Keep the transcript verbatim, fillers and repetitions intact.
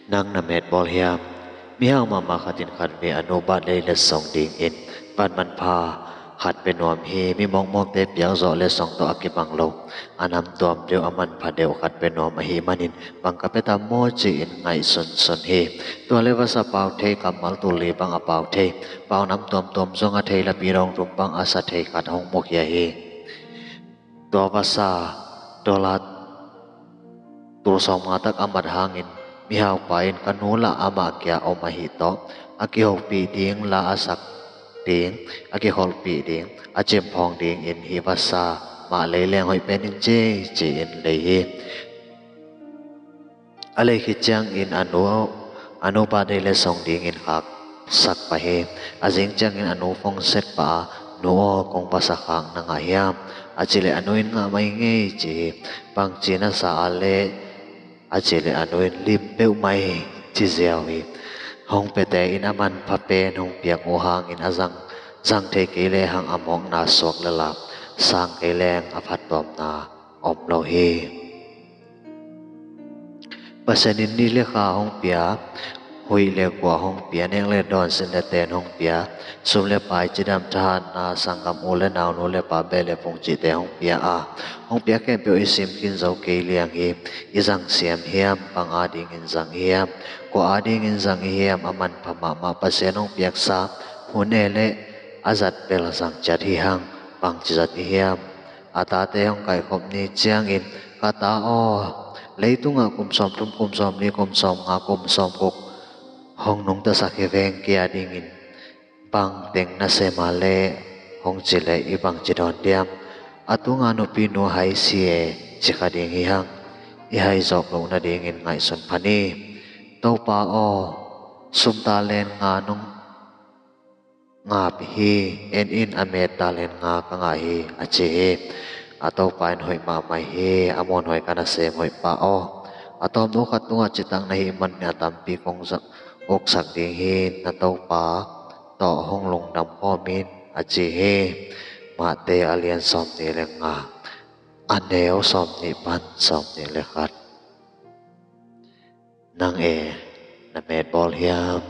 Nang na met bawl hiam? Mihau mahmah khat in khat vei a nu birthday letsong dingin van manpha khat pe nuam hi. Mi mawkmawkte piakzawh letsong tawh a kibang lo, a nam tuam deuh, a manpha deuh khat pe nuam ahih manin bang ka pe tam maw ci-in ngaihsunsun hi. Tua le vasa pau thei, kammal tul li bang a pau thei, pau nam tuamtuam zong a thei, lapi dong thum bang a sa thei khat hong mukhia hi. Tua vasa dollar tul sawmnga tak a mat hangin mihaupa in ka nu lah amah kia om ahi tawh a kihopih ding, la a sak ding, a kikholhpih ding, a cimphawng dingin hih vasa mah lei leng hoih pen in ci, ci-in lei hi. A lei khit ciangin a nu, a nu birthday letsong dingin khaksak pah hi. A zing ciangin a nu phone set pah a, "Nu aw, kong vasa khak na ngah hiam?" a cih leh a nu in, "Ngah mai ngei," ci hi. "Bangci na sa a leh?" a cih leh a nu in, "Lim peuh mai," ci ziau hi. Hong pete in a manpha pen hong piak uh hangin a zang, zang thei kei lehang a mawkna suak lel a, sang kei leng a phattuamna om lo hi. Pasian in ni le kha hong pia, huih le kua hong pia, nek le dawn, sin le ten hong pia, sum le pai, cidam, thahatna, sanggam, u le nau, nu le pa, beh le phung cihte hong pia a, hong pia khempeuh i sim khin zo kei liang hi. I zang siam hiam? Bang adingin zang hiam? Kua adingin zang i hiam? A manpha mahmah Pasian hong piaksa hun e le a zat bel zang ciat hi hang. Bangci zat i hiam? A tate hong kaikhop ni ciangin, "Ka ta aw, leitungah kum sawmthum, kum sawmli, kum sawmnga, kum sawmguk hong nungtasak hi veng, kei adingin bang teng na sem a leh?" hong cih leh i bangci dawn diam? "A tunga nupi nu hai si e," ci kha ding hi hang. I hai zawk loh nadingin ngaihsun pha ni. "Topa aw, sum talent nga nong ngap hi, en in, a met talent nga ka ngah hi," a ci hi. A topa in, "Hoih mahmah hi, a muanhuai ka nasem, hoih pa aw. A tawpna uh khat tungah citak na hih manin a tampi kong za-, uksak ding hi, na topa tawh hong lungdam khawm in," a ci hi. Mate a lian sawmnih le nga, a neu sawmnih pan sawmnih le khat. Nang e, na met bawl hiam?